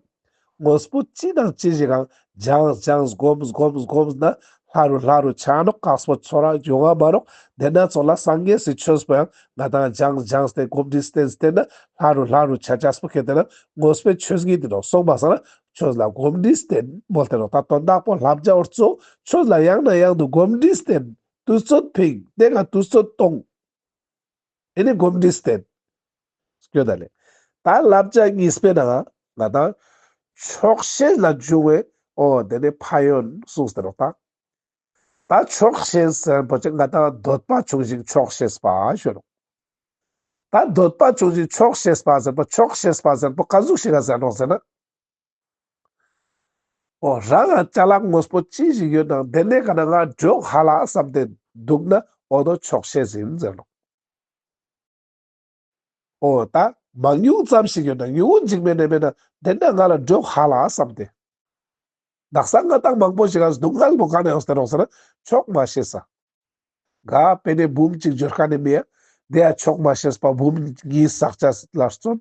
དངོས་པོ་ཅི་དང་ཅི་ཞིག་གང་སྦྱངས་སྦྱངས་སྒོམས་སྒོམས་སྒོམས་ན་སླ་རུ་སླ་རུ་ཆ་ནོག། དཀགས་པོ་ཚོར་ར་ཡོང་ང་མ་ནོག། དེ་ན་ཚོགས་ལ་སངས་རྒྱས་སི་ཆོས་པོ་ཡང་ང་ཏང་སྦྱངས་སྦྱངས་ཏེ་གོམས་འདྲིས་བསྟེན་བསྟེན་ན་སླ་རུ་སླ་རུ་ཆ་ཅེས་པོ་ཁེ་ཏེ་ན་དངོས་པོའི་ཆོས་ཉིད་དེ་ནོག། སོང་པ་སང་ན་ཆོས་ལ་གོམས་འདྲིས་བསྟེན་མོལ་ཏེ་ནོག། ད་དོན་དག་པོ་བསླབ་བྱ་འོ་གཙོ་ཆོས་ལ་ཡང་ན་ཡང་དུ་གོམས་འདྲིས་བསྟེན། དུས་ཚོད་ཕིང་། དེ་ཀ་དུས་ཚོད་གཏོང་། ཨེ་ནི་གོམས་འདྲིས་བསྟེན། སྐྱོ་ད་ལེ། ད་བསླབ་བྱ་གཉིས་པའི་ནང་ང་ང་ཏང་ཆོག་ཤེས་ལ་འཇུག་པའི་འོ་དེ་ནི་ཕན་ཡོན་གསུངས་ཏེ་ནོག་ད། ད་ཆོག་ཤེས་ཟེར་པོ་ཅིག་ང་ཏང་འདོད་པ་ཆུང་ཞིང་ཆོག་ཤེས་པ་ཞུ་ནོག། ད་འདོད་པ་ཆུང་ཞིང་ཆོག་ཤེས་པ་ཟེར་པོ་ཆོག་ཤེས་པ་ཟེར་པོ་ག་ཟུག་ཞིག་ག་ཟེར་ནོག་ཟེར་ན། འོ་རང་ང་ཅ་ལག་དངོས་པོ་ཅི་ཞིག་ཡོད་ནང་དེ་ནས་ཀ་ན་ང་འགྲོ་ཧ་ལ་བསམ་སྟེ་འདུག་ན་འོ་དོ་ཆོག་ཤེས་ཡིན་ཟེར་ནོག། འོ་ད་མང་ཉུང་ཙམ་ཞིག་ཡོད་ན་ཉུང་ངུ་འཇིགས་མེད་ནས་མེད་ན་དེ་ན་ང་ལ་འགྲོ་ཧ་ལ་བསམ་སྟེ། དག་ས་ང་ཏང་མང་པོ་ཞིག་ག་སྡུག་བསྔལ་པོ་ག་ནས་ཡོང་སྟེ་ནོག་ཟེར་ན་ཆོག་མ་ཤེས་ས། ག་དཔེ་ནི་འབུམ་གཅིག་འབྱོར་མཁན་ནི་མི་ཡ་དེ་ཡ་ཆོག་མ་ཤེས་པ་འབུམ་གཉིས་བསགས་ཅེས་ལ་བརྩོན།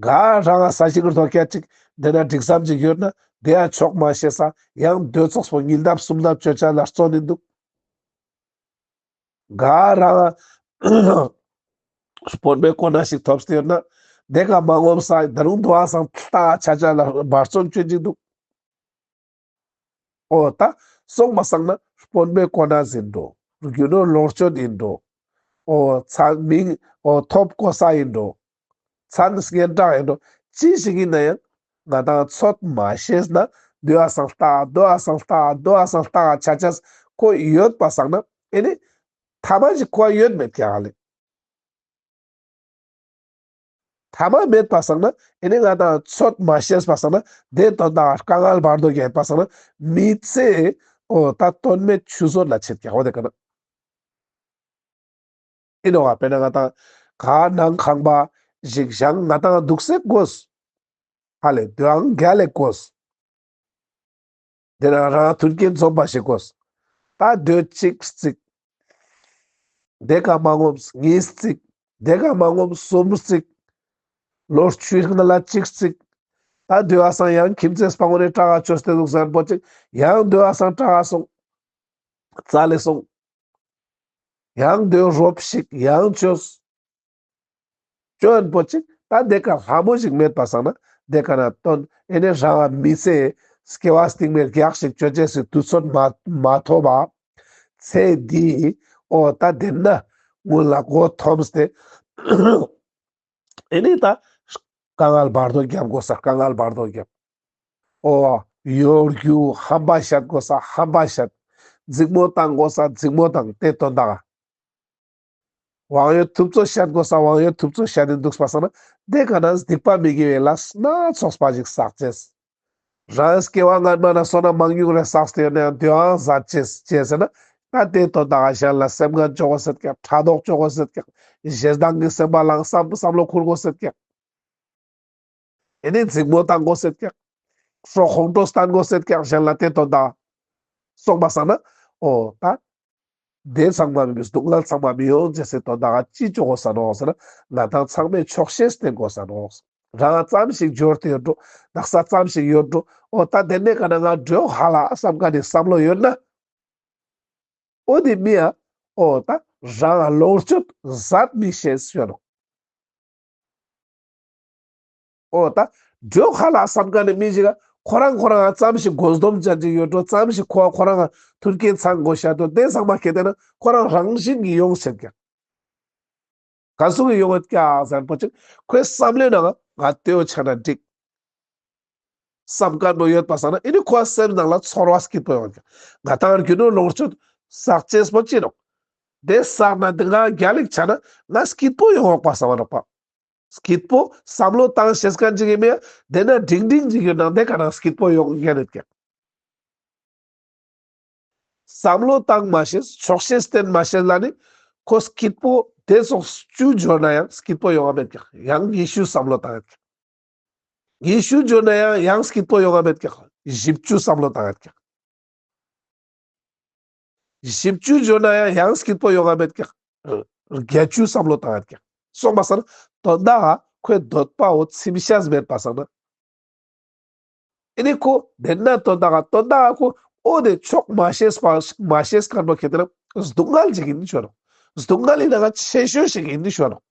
ག་རང་ང་ས་ཞིང་རྡོ་ཁྱེར་ཅིག་དེ་ན་འགྲིག་མཚམས་ཅིག་ཡོད་ན་དེ་ཡང་ཆོག་མ་ཤེས་ས་ཡང་དུས་ཚོགས་པོ་ཉིས་ལྡབ་སུམ་ལྡབ་ཅོ་ཅེས་ལ་བརྩོན་ནི་འདུག། ག་རང་ང་སྤོན་པོའི་གོ་གནས་ཤིག་ཐོབ་སྟེ་ཡོད་ན་དེ་ཀ་མ་ངོམས་ས་ད་རུང་དུ་བ་སང་ལྟ་ཆ་ཅེས་ལ་འབད་བརྩོན་ཅོ་ཅིག་འདུག། འོ་ད་སོང་པ་སང་ན་དཔོན་པོའི་གོ་གནས་ཡིན་འགྲོ། རྒྱུ་ནོར་ལོངས་སྤྱོད་ཡིན་འགྲོ། འོ་མཚན་མིང་འོ་ཐོབ་གོ་ས་ཡིན་འགྲོ། མཚན་སྙན་གྲགས་ཡིན་འགྲོ། ཅི་ཞིག་ཡིན་ན་ཡང་ང་ཏང་ཚོད་མ་ཤེས་ན་དོ་བ་སང་ལྟ་དོ་བ་སང་ལྟ་དོ་བ་སང་ལྟ་ཆ་ཆ་ཁོ་ཡོད་པ་སང་ན་ཨེ་ནི་ཐ་མ་ཞིག་ཁོ་ཡོད་མེད་ཀྱག་ལེ། ཐ་མ་མེད་པ་སང་ན་ཨེ་ནི་ང་ཏང་ཚོད་མ་ཤེས་པ་སང་ན་དེ་དོན་དག་དཀའ་ངལ་བར་དོ་ཡོད་པ་སང་ན་མི་ཚེ་འོ་ད་དོན་མེད་ཆུད་ཟོས་ལ་ཆེད་ཀྱག་འོ་དེ་ཀ་ན། ཨིན་ནོག་པ། དཔེར་ན་ང་ཏང་ག་ནང་ཁང་པ་ཞིག་བཞེངས་ང་ཏང་དུག་སེ་དགོས། ཧ་ལེ་དོའང་རྒྱལ་ལ་དགོས། དེ་ན་རང་མཐུན་རྐྱེན་འཛོམས་པ་ཞིག་དགོས། ད་དོ་གཅིག་རྩིག། དེ་ཀ་མ་ངོམས་གཉིས་རྩིག། དེ་ཀ་མ་ངོམས་གསུམ་རྩིག། ལོ་བཅུའི་ནང་ལ་གཅིག་རྩིག། ད་དོའི་སང་ཡང་ཁྱིམ་མཚེས་པ་ངོ་ནས་དྲག་ག་ཅོས་ཏེ་དུག་ཟེར་པོ་ཅིག། ཡང་དོའི་སང་དྲག་ག་སོང་། རྩ་ལས་སོང་། ཡང་དོའི་རོབ་ཞིག་ཡང་ཅོས། ཅོ་ཡིན་པོ་ཅིག། ད་དེ་ཀ་ལྷ་མོ་ཞིག་མེད་པ་སང་ན་དེ་ཀ་ན་དོན་ཨེ་ནི་རང་མི་ཚེ་སྐྱེ་བ་སྟིང་མའི་རྒྱགས་ཤིག་ཅོ་ཅེས་སི་དུས་ཚོད་མ་མ་ཐོབ་པ། ཚེ་འདི་འོ་ད་དེ་ན་སྔོན་ལ་མགོ་འཐོམས་ཏེ་ཨེ་ནི་ད་དཀའ་ངལ་བར་དོ་རྒྱབ་དགོས་ས་དཀའ་ངལ་བར་དོ་རྒྱབ། འོ་གཡོ་སྒྱུ་ཧམ་པ་བཤད་དགོས་ས་ཧམ་པ་བཤད། འཛིང་མོ་བཏང་དགོས་ས་འཛིང་མོ་བཏང་དེ་དོན་དག་ག། དབང་ཡོད་ཐུབ་ཚོད་བཤད་དགོས་ས་དབང་ཡོད་ཐུབ་ཚོད་བཤད་དེ་དུག་པ་སང་ན་དེ་ཀ་ན་སྡིག་པ་མི་དགེ་བའི་ལས་སྣ་ཚོགས་པ་ཞིག་བསགས་ཅེས། རང་སྐྱེ་བ་སྔན་མ་ན་བསོད་ནམས་མང་ཉུང་རེ་བསགས་ཏེ་ཡོད་ན་ཡང་དོའང་ཟད་ཅེས་ཅེས་ཟེར་ན་ད་དེ་དོན་དག་ག་གཞན་ལ་སེམས་ངན་ཅོ་དགོས་ཟེར་ཀྱག། ཕྲག་དོག་ཅོ་དགོས་ཟེར་ཀྱག། ཞེ་སྡང་གི་སེམས་པ་ལངས་བསམ་བསམ་བློ་འཁོར་དགོས་ཟེར་ཀྱག། ཨེ་ནི་འཛིང་མོ་བཏང་དགོས་ཟེར་ཀྱག། སྲོག་ཁོང་ཁྲོ་བསྟན་དགོས་ཟེར་ཀྱག་གཞན་ལ་དེ་དོན་དག་ག། སོང་པ་སང་ན་འོ་ད་དེ་ཚང་མ་མི་སྡུག་བསྔལ་ཚང་མ་མི་ཡོང་ཅེས་སི་དོན་དག་ག་ཅི་ཅོ་དགོས་ས་ནོག་ཟེར་ན་ང་ཏང་ཚང་མས་ཆོག་ཤེས་བསྟེན་དགོས་ས་ནོག། རང་ཙམ་ཞིག་འབྱོར་ཏེ་ཡོད་འགྲོ། དག་ས་ཙམ་ཞིག་ཡོད་འགྲོ། འོ་ད་དེ་ནས་ཀ་ན་ང་འགྲོ་ཧ་ལ་བསམ་མཁན་ནི་བསམ་བློ་ཡོད་ན། འོ་དེ་མི་ཡ། འོ་ད་རང་ལོངས་སྤྱོད་ཟད་མི་ཤེས་ཞུ་ནོག། འོ་ད་འགྲོ་ཧ་ལ་བསམ་མཁན་ནི་མི་ཞིག་ག་ཁོ་རང་ཁོ་རང་ཙམ་ཞིག་དགོས་འདོམས་ཅན་ཅིག་ཡོད་འགྲོ། ཙམ་ཞིག་ཁོ་ཁོ་རང་མཐུན་རྐྱེན་ཚང་དགོས་ཤ་འགྲོ། དེ་ཚང་མ་ཁྱེད་དེ་ན་ཁོ་རང་རང་བཞིན་གྱི་ཡོང་ཆེད་ཀྱག། ག་ཟུག་གི་ཡོང་ངད་ཀྱག་ཟེར་པོ་ཅིག་ཁོའི་བསམ་བློའི་ནང་ང་དེའོ་ཆ་ན་འགྲིག་བསམ་མཁན་པོ་ཡོད་པ་སང་ན་ཨེ་ནི་ཁོའི་སེམས་ནང་ལ་ཚོར་བ་སྐྱིད་པོ་ཡོང་ཀྱག། ང་ཏང་རྒྱུ་ནོར་ལོངས་སྤྱོད་བསགས་ཅེས་པོ་ཅི་ནོག། དེ་བསགས་ན་དེ་ང་རྒྱལ་ལ་ཆ་ན་ང་སྐྱིད་པོ་ཡོང་འོག་པ་སང་བ་ནོག་པ། སྐྱིད་པོ་བསམ་བློ་བཏང་ཤེས་མཁན་ཅིག་ཡིན་མེད་དེ་ན་འབྲིང་འབྲིང་ཅིག་ཡོད་ན་དེ་ག་ན་སྐྱིད་པོ་ཡོང་ཉན་ནེད་ཀྱག། བསམ་བློ་བཏང་མ་ཤེས་ཆོག་ཤེས་བསྟེན་མ་ཤེས་ལ་ནི་ཁོ་སྐྱིད་པོ་དེ་ཙོགས་བཅུ་འབྱོར་ན་ཡང་སྐྱིད་པོ་ཡོང་བ་མེད་ཀྱག། ཡང་ཉི་ཤུ་བསམ་བློ་བཏང་ཡོད་ཀྱག། ཉི་ཤུ་འབྱོར་ན་ཡང་ཡང་སྐྱིད་པོ་ཡོང་བ་མེད་ཀྱག། བཞི་བཅུ་བསམ་བློ་བཏང་ཡོད་ཀྱག། བཞི་བཅུ་འབྱོར་ན་ཡང་ཡང་སྐྱིད་པོ་ཡོང་བ་མེད་ཀྱག། བརྒྱད་ཅུ་བསམ་བློ་བཏང་ཡོད་ཀྱག། སོང་པ་སང་ན་དོན་དག་ག་ཁོའི་འདོད་པའོ་ཚིམ་ཤེས་མེད་པ་སང་ན། ཨེ་ནི་ཁོ་དེ་ན་དོན་དག་ག་དོན་དག་ག་ཁོ་འོ་དེ་ཆོག་མ་ཤེས་པ་མ་ཤེས་མཁན་པོ་ཁྱེད་དེ་ན་སྡུག་བསྔལ་ཅིག་ཡིན་ནི་ཞུ་ནོག། སྡུག་བསྔལ་ཡིན་ན་ག་ཆེ་ཤོས་ཤིག་ཡིན་ནི་ཞུ་ནོག།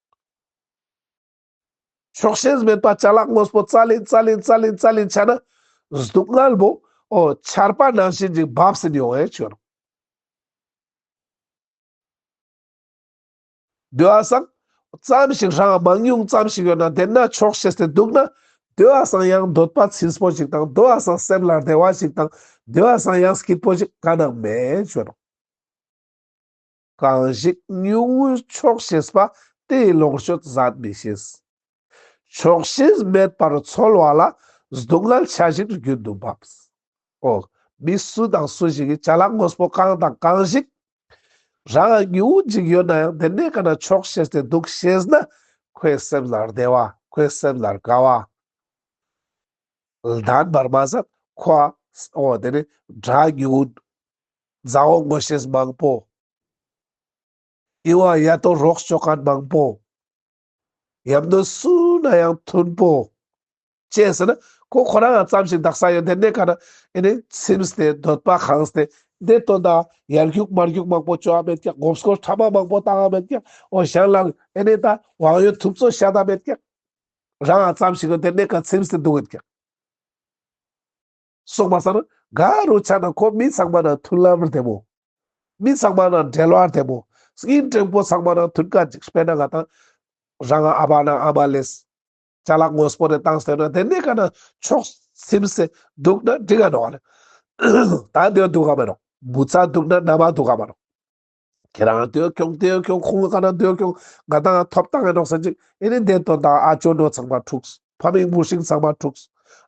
ཆོག་ཤེས་མེད་པ་ཅ་ལག་དངོས་པོ་རྩ་ལེན་རྩ་ལེན་རྩ་ལེན་རྩ་ལེན་ཆ་ན་སྡུག་བསྔལ་བོ་འོ་ཆར་པ་ནང་བཞིན་ཅིག་བབས་ཟིན་ཡོང་ཨེ་ཞུ་ནོག། དོའི་སང་ཙམ་ཞིག་རང་མང་ཉུང་ཙམ་ཞིག་ཡོད་ན་དེ་ན་ཆོག་ཤེས་ཏེ་འདུག་ན་དོའི་སང་ཡང་འདོད་པ་ཚིམ་པོ་ཞིག་དང་དོའི་སང་སེམས་ལ་བདེ་བ་ཞིག་དང་དོའི་སང་ཡང་སྐྱིད་པོ་ཞིག་ག་ནང་མེད་ཞུ་ནོག། གང་ཞིག་ཉུང་ངུའི་ཆོག་ཤེས་པ། དེ་ཡི་ལོངས་སྤྱོད་ཟད་མི་ཤེས། ཆོག་ཤེས་མེད་པར་འཚོལ་བ་ལ། སྡུག་བསྔལ་ཆ་བཞིན་རྒྱུན་དུ་འབབ། འོ། མི་སུ་དང་སུ་ཞིག་གི་ཅ་ལག་དངོས་པོ་གང་དང་གང་ཞིག་རང་ཉུང་ངུ་ཅིག་ཡོད་ན་ཡང་དེ་ནས་ག་ན་ཆོག་ཤེས་ཏེ་འདུག་ཤེས་ན་ཁོའི་སེམས་ལ་བདེ་བ་ཁོའི་སེམས་ལ་དགའ་བ། ལྡན་པར་མ་ཟད་ཁོ་འོ་དེ་ནི་དགྲ་ཉུང་ངུ། མཛའ་བོ་ངོ་ཤེས་མང་པོ། ཨི་བོ་ཡ་ཏོ་རོགས་ཅོ་མཁན་མང་པོ། ཡམ་དོ་སུ་ན་ཡང་མཐུན་པོ། ཅི་ཟེར་ན་ཁོ་ཁོ་རང་ཙམ་ཞིག་དག་ས་ཡོད་དེ་ནས་ག་ན་ཨེ་ནི་ཚིམས་ཏེ་འདོད་པ་ཁེངས་ཏེ་དེ་དོན་དག་ཡར་རྒྱུག་མར་རྒྱུག་མང་པོ་ཅོ་བ་མེད་ཀྱག། མགོ་སྐོར་ཕྲ་མ་མང་པོ་བཏང་བ་མེད་ཀྱག། འོ་གཞན་ལ་ཨེ་ནི་ད་དབང་ཡོད་ཐུབ་ཚོད་བཤད་ད་མེད་ཀྱག། རང་ཙམ་ཞིག་ཡོད་དེ་ནས་ག་ཚིམས་ཏེ་འདུག་ཡོད་ཀྱག། སོང་པ་སང་ན་ ག་རུ་ཆ་ན་ཁོ་མི་ཚང་མ་ན་མཐུན་ལམ་བདེ་མོ། མི་ཚང་མ་ན་འབྲེལ་བ་བདེ་མོ། སྙིང་དྲང་པོ་ཚང་མ་ན་མཐུན་ཁན་ཅིག་དཔེར་ན་ང་དང་རང་ཨ་བ་ན་ཨ་མ་ལེས། ཅ་ལག་དངོས་པོ་རེ་བཏང་སྟེ་ན་དེ་ནེ་ཀ་ན་ཕྱོགས་སིམ་སེ་འདུག་ན་འགྲིག་ག་ནོག་ལེ། ད་དེ་འདུག་ག་མེ་ནོག་བུ་ཚ་འདུག་ན་མནའ་མ་འདུག་ག་མེ་ནོག་ཁྱེ་རང་དེ་ཁྱོང་དེ་ཁྱོང་ཁོང་ཀ་ན་དེ་ཁྱོང་ང་དང་ཐོབ་ཐང་ཨིན་ནོག་ཟེར་ཅིག་ཨེ་ནི་དེ་དོན་དག་ཨ་ཅོ་ནོ་ཚང་མ་འཁྲུགས། ཕ་མིང་བུ་ཤིང་ཚང་མ་འཁྲུགས།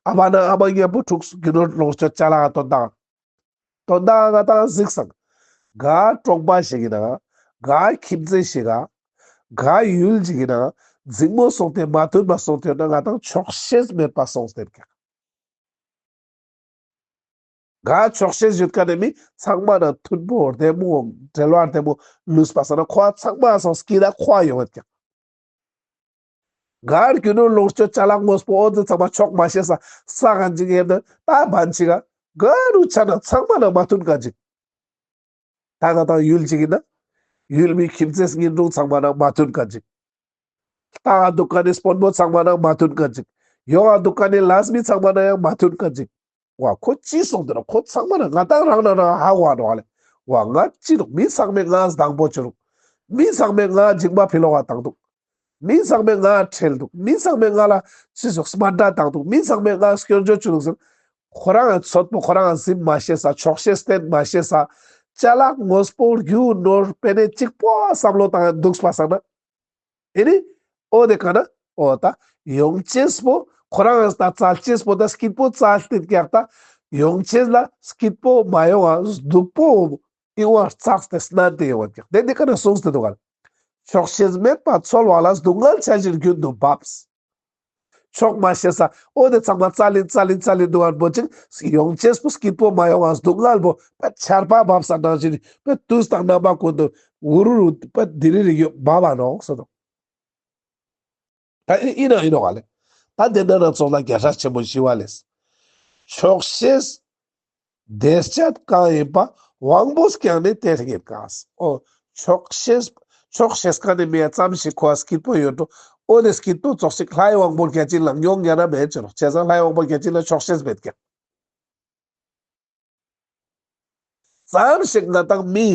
ཨ་བ་ན་ཨ་མ་མཉམ་པོ་འཁྲུགས། རྒྱུ་ནོར་ལོངས་སྤྱོད་ཅ་ལག་དོན་དག་དོན་དག་ང་དང་གཟིགས་སང་། ག་གྲོང་པ་ཞིག་ཨིན་ན། ག་ཁྱིམ་མཚེས་ཤིག་ག་ག་ཡུལ་ཅིག་ཨིན་ན། འཛིང་མོ་སོང་སྟེ་མ་མཐུན་པ་སོང་སྟེ་ན་ང་དང་ཆོག་ཤེས་མེད་པ་སོང་སྟེ་ཀྱག་ག་ཆོག་ཤེས་ཡོད་ཁན་ནི་མི་ཚང་མ་ན་མཐུན་པོ་བདེ་མོ་འབྲེལ་བ་བདེ་མོ་ལུས་པ་སང་ན་ཁོ་ཚང་མ་སོང་སྐྱིད་ད་ཁོ་ཡོང་བད་ཀྱག་ག་རྒྱུ་ནོར་ལོངས་སྤྱོད་ཅ་ལག་དངོས་པོ་འོ་དེ་ཚང་མ་ཆོག་མ་ཤེས་ས་ས་གང་ཅིག་ཡོད་ན་ད་བན་ཅིག་ག་ག་རུ་ཆ་ན་ཚང་མ་ན་མ་མཐུན་ཁན་ཅིག་ད་ང་དང་ཡུལ་ཅིག་ཨིན་ན། ཡུལ་མི་ཁྱིམ་མཚེས་གཉེན་དྲུང་ཚང་མ་ན་མ་མཐུན་ཁན་ཅིག་ལྟ་ག་འདུག་ཁན་ནི་དཔོན་པོ་ཚང་མ་ན་མ་མཐུན་ཁན་ཅིག་ཡོང་ག་འདུག་ཁན་ནི་ལས་མི་ཚང་མ་ན་ཡང་མ་མཐུན་ཁན་ཅིག་ཝ་ཁོ་ཅི་སོང་དེ་ན་ཁོ་ཚང་མ་ན་ང་དང་རང་ན་རང་ཧ་གོ་ནོག་ལེ། ཝ་ང་ཅི་ནོག་མི་ཚང་མའི་ངའ་སྡང་པོ་ཅོ་རུག་མི་ཚང་མའི་ངའ་འཇིགས་པ་ཕི་ལོག་ག་བཏང་འདུག་མི་ཚང་མའི་ངའ་ཁྲེལ་འདུག་མི་ཚང་མའི་ང་ལ་ཅི་ཟུག་སྨད་དྲག་བཏང་འདུག་མི་ཚང་མའི་ངའ་སྐྱོན་བརྗོད་ཅོ་འདུག་ཟེར། ཁོ་རང་ཚོད་པོ་ཁོ་རང་སིམ་མ་ཤེས་ས་ཆོག་ཤེས་བསྟེན་མ་ཤེས་ས་ཅ་ལག་དངོས་པོ་རྒྱུ་ནོར་པེ་ནེ་གཅིག་པོ་བསམ་བློ་བཏང་འདུག་པ་སང་ན། ཨེ་ནི། འོ་དེ་ཀ་ན། འོ་ད། ཡོང་ཅེས་པོ། ཁོ་རང་ད་བཙལ་ཅེས་པོ་ད་སྐྱིད་པོ་བཙལ་ཏེ་ཀྱག་ད། ཡོང་ཅེས་ལ་སྐྱིད་པོ་མ་ཡོང་ང་སྡུག་པོ། ཨིན་བ་རྩགས་ཏེ་སྣང་སྟེ་ཡོང་བ་ཀྱག་དེ་འདི་ཀ་ན་གསུངས་ཏེ་འདུག་ག་ཆོག་ཤེས་མེད་པ་འཚོལ་བ་ལ་སྡུག་བསྔལ་ཆ་བཞིན་རྒྱུན་དུ་འབབ། ཆོག་མ་ཤེས་ས། འོ་དེ་ཚང་མ་བཙལ་ལིན་བཙལ་ལིན་བཙལ་ལིན་འདུག་ག་པོ་ཅིག་ཡོང་ཅེས་པོ་སྐྱིད་པོ་མ་ཡོང་ང་སྡུག་བསྔལ་པོ་པ་ཆར་པ་བབས་ས་ནང་བཞིན་པ་དུས་དང་རྣམ་པ་ཀུན་ཏུ་འུ་རུ་རུ་པ་དི་རི་རི་ཡོད་བབ་བ་ནོག་ཟེར་དོ། ད་ཨི་ན་ཨིན་ནོག་ལེ། ད་དེ་ན་ན་ཚོགས་ལ་རྒྱལ་སྲས་ཆེན་པོ་ཞི་བ་ལྷས། ཆོག་ཤེས་བདེ་སྤྱད་གང་ཡིན་པ། དབང་པོས་ཀྱང་ནི་དེ་རྙེད་དཀའ། འོ། ཆོག་ཤེས་ཆོག་ཤེས་ཁན་ནི་མི་ཡ་ཙམ་ཞིག་ཁོ་སྐྱིད་པོ་ཡོད་འགྲོ། འོ་དེ་སྐྱིད་པོ་ཙོགས་ཤིག་ལྷའི་དབང་པོ་བརྒྱ་བྱིན་ལ་མྱོང་ཉན་ན་མེད་ཅེ་ནོག་བྱས་ཙང་ལྷའི་དབང་པོ་བརྒྱ་བྱིན་ལ་ཆོག་ཤེས་མེད་ཀྱག་ཙམ་ཞིག་ང་དང་མི།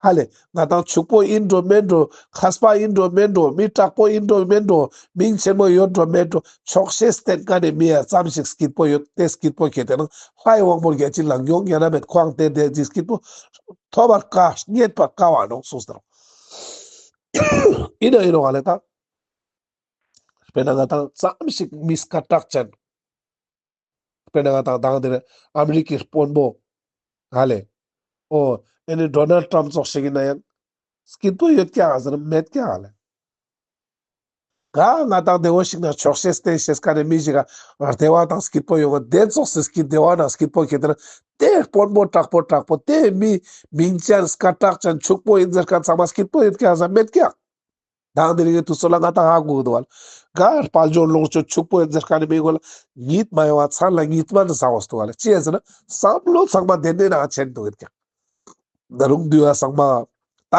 ཧ་ལེ། ང་དང་ཕྱུག་པོ་ཨིན་འགྲོ་མེན་འགྲོ། མཁས་པ་ཨིན་འགྲོ་མེན་འགྲོ། མི་དྲག་པོ་ཨིན་འགྲོ་མེན་འགྲོ། མིང་ཆེན་མོ་ཡོད་འགྲོ་མེན་འགྲོ། ཆོག་ཤེས་བསྟེན་ཁན་ནི་མི་ཡ་ཙམ་ཞིག་སྐྱིད་པོ་ཡོད་དེ་སྐྱིད་པོ་ཁྱེད་དེ་ན་ལྷའི་དབང་པོ་བརྒྱ་བྱིན་ལ་མྱོང་ཉན་ན་མེད་ཁོའང་དེ་དེ་ཅིག་སྐྱིད་པོ་ཐོབ་པར་དཀའ་རྙེད་པར་དཀའ་བ་ནོག་གསུངས་ཏེ་ནོག་ཨིན་ན་ཨིན་ནོག་ལེ་ད། དཔེར་ན་ང་དང་ཙམ་ཞིག་མི་སྐད་གྲགས་ཅན། དཔེར་ན་ང་དང་དང་དེ་ནི་ཨ་མི་རི་ཀའི་དཔོན་པོ། ཧ་ལེ། འོ། ཨེ་ནི་ཌོ་ནལ་ཊྲམ་ཙོགས་ཤིག་ཨིན་ན་ཡང་། སྐྱིད་པོ་ཡོད་ཀྱག་ཟེར་ན་མེད་ཀྱག་ཧ་ལེ། ག་ང་དང་བདེ་བོ་ཞིག་ན་ཆོག་ཤེས་བསྟེན་ཤེས་ཁན་ནི་མི་ཞིག་ག་བདེ་བ་དང་སྐྱིད་པོ་ཡོང་ང་དེ་ཙོགས་སི་སྐྱིད་བདེ་བ་ན་སྐྱིད་པོ་ཁྱེད་དེ་ན་དེ་དཔོན་པོ་དྲག་པོ་དྲག་པོ་དེ་མི་མིང་ཅན་སྐད་གྲགས་ཅན་ཕྱུག་པོ་ཨིན་ཟེར་ཁན་ཚང་མ་སྐྱིད་པོ་ཡོད་ཀྱག་ཟེར་མེད་ཀྱག་དང་དེ་རིང་གི་དུས་ཚོད་ལ་ང་དང་ཧ་གོ་གི་འདུག་བ་ལེ། ག་དཔལ་འབྱོར་ལོངས་སྤྱོད་ཕྱུག་པོ་ཡོད་ཟེར་ཁན་ནི་མི་གུན་ལ་ཉིད་མ་ཡོང་བ་མཚན་ལ་ཉིད་མ་ནི་ཟ་འོ་འདུག་བ་ལེ། ཅི་ཡ་ཟེར་ན་བསམ་བློ་ཚང་མ་དེ་ནས་ནང་ཆེན་འདུག་ཡོད་ཀྱག་ན་རུང་དུས་བ་ཚང་མ་ད་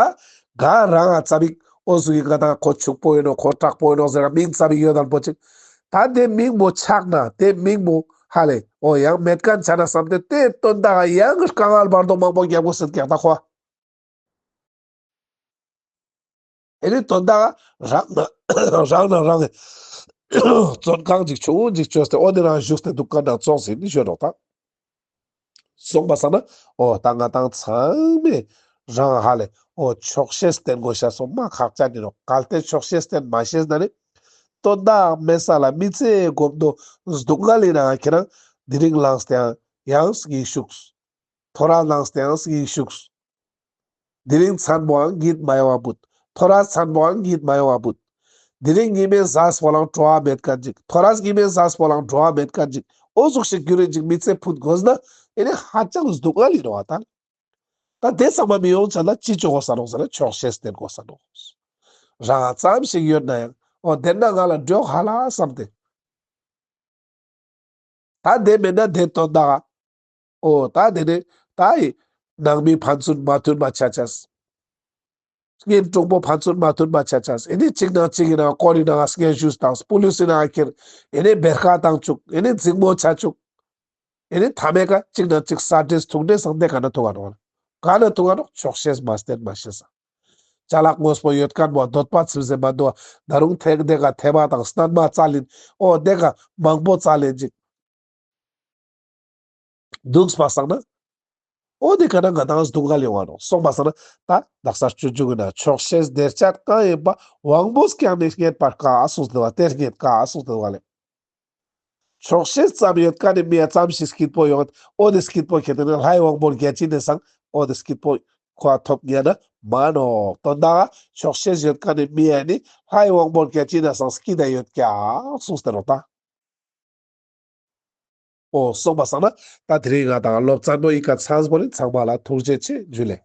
ག་རང་ང་ཙ་པིག་འོ་ཟུག་གི་ང་དང་ཁོ་ཕྱུག་པོ་ཡིན་ནོ་ཁོ་དྲག་པོ་ཡིན་ནོ་ཟེར་མིང་ཙ་པིག་ཡོད་དང་པོ་ཅིག་ད་དེ་མིང་མོ་ཆག་ན་དེ་མིང་མོ་ཧ་ལེ་འོ་ཡང་མེད་ཁན་ཆ་ན་བསམ་སྟེ་དེ་དོན་དག་ཡང་དཀའ་ངལ་བར་དོ་མང་པོ་རྒྱབ་དགོས་ཟེར་ཀྱག་ད་ཁོ། ཨེ་ནི་དོན་དག་རང་ན་རང་ན་རང་བཙོན་ཁང་ཅིག་ཆུང་ངུ་ཅིག་བཅོས་ཏེ་འོ་དེ་རང་བཞུགས་ཏེ་འདུག་ཁན་ན་ཙོགས་ཟིན་ནི་ཞུ་རོགས་ད། སོང་པ་སང་ན་འོ་ད་ང་དང་ཚང་མས་རང་ཧ་ལེ་འོ་ཆོག་ཤེས་བསྟེན་དགོས་ཤ་སོང་མ་ཁག་ཅན་ཡིན་ནོག་གལ་ཏེ་ཆོག་ཤེས་བསྟེན་མ་ཤེས་ན་ནི་དོན་དག་མེད་ས་ལ་མི་ཚེ་གོམ་དོ་སྡུག་བསྔལ་ཡིན་ན་ཁྱེད་རང་དེ་རིང་ལངས་ཏེ་ཡང་སྙིང་ཞུགས། ཐོ་རས་ལངས་ཏེ་ཡང་སྙིང་ཞུགས། དེ་རིང་མཚན་མོའང་གཉིད་མ་ཡོང་བ་བུད། ཐོ་རས་མཚན་མོའང་གཉིད་མ་ཡོང་བ་བུད། དེ་རིང་ཉི་མའི་ཟས་པོ་ལའང་བྲོ་བ་མེད་ཁན་ཅིག་ཐོ་རས་ཉི་མའི་ཟས་པོ་ལའང་བྲོ་བ་མེད་ཁན་ཅིག་འོ་ཟུག་ཤིག་རྒྱུན་རིང་ཅིག་མི་ཚེ་ཕུད་དགོས་ན་ཨེ་ནི་ཧ་ཅང་སྡུག་བསྔལ་ཡིན་ནོག་ད། ད་དེ་ཚང་མ་མི་ཡོང་ཆ་ན་ཅི་ཅོ་དགོས་ས་ནོག་ཟེར་ན་ཆོག་ཤེས་བསྟེན་དགོས་ས་ནོག་རང་ཙམ་ཞིག་ཡོད་ན་ཡང་འོ་དེ་ན་ང་ལ་འགྲོ་ཧ་ལ་བསམ་སྟེ། ད་དེ་མེད་ན་དེ་དོན་དག་ག་འོ་ད་དེ་ནི་ད་ཡི་ནང་མི་ཕན་ཚུན་མ་མཐུན་པ་ཆ་ཆས། གཉེན་དྲུང་པོ་ཕན་ཚུན་མ་མཐུན་པ་ཆ་ཆས། ཨེ་ནི་གཅིག་ནང་གཅིག་ཡིན་ན་སྐོར་ཡིན་ན་སྙན་ཞུ་བཏང་པུ་ལིས་ཡིན་ན་ཁྱེར། ཨེ་ནི་བེར་ཀ་བཏང་བཅུག་ཨེ་ནི་འཛིང་མོ་ཆ་བཅུག་ཨེ་ནི་མཐའ་མའི་ཀ་གཅིག་ན་གཅིག་ས་འདྲེས་ཐུག་འདྲེས་སང་དེ་ག་ན་ཐུག་ག་ནོག་ག་ན་ཐུག་ག་ནོག་ཆོག་ཤེས་མ་བསྟེན་མ་ཤེས་ས། ཅ་ལག་དངོས་པོ་ཡོད་མཁན་བོ་འདོད་པ་ཚིམ་ཟེར་མ་འདུག་བ། ད་རུང་ཐེག་དེ་ག་ཐེ་བ་དང་སྣན་མ་བཙལ་ཡིན། འོ་དེ་ག་མང་པོ་བཙལ་ཡིན་ཅིག་འདུག་པ་སང་ན། འོ་དེ་ག་ན་ང་དང་སྡུག་བསྔལ་ཡོང་བ་ནོག་སོང་པ་སང་ན་ད་དག་ས་སྤྱོད་འཇུག་གི་ན་ཆོག་ཤེས་དེར་སྤྱད་གང་ཡིན་པ། དབང་པོས་ཀྱང་ནི་རྙེད་པར་དཀའ་གསུངས་ཏེ་བ། དེར་རྙེད་དཀའ་གསུངས་ཏེ་བ་ལེ། ཆོག་ཤེས་ཙམ་ཡོད་མཁན་ནི་མི་ཡ་ཙམ་ཞིག་སྐྱིད་པོ་ཡོང་། འོ་དེ་སྐྱིད་པོ་ཁྱེར་ཏེ་ནི་ལྷའི་དབང་པོར་བརྒྱ་བྱིན་ནི་སང་འོ་དེ་སྐྱིད་པོ་ཁོ་ཐོབ་ཉན་ན་མ་ནོག་དོན་དག་ཆོག་ཤེས་ཡོད་མཁན་ནི་མི་ཡ་ནི་ལྷའི་དབང་པོར་བརྒྱ་བྱིན་ནི་སང་སྐྱིད་ད་ཡོད་ཀྱག་གསུངས་ཏེ་ནོག་ད། འོ་སོང་པ་སང་ན་ད་དེ་རིང་ང་དང་སློབ་ཚན་པོ་ཨི་ཀ་ཚང་པོ་ནི་ཚང་མ་ལ་ཐུགས་རྗེ་ཆེ་ཇུ་ལེ།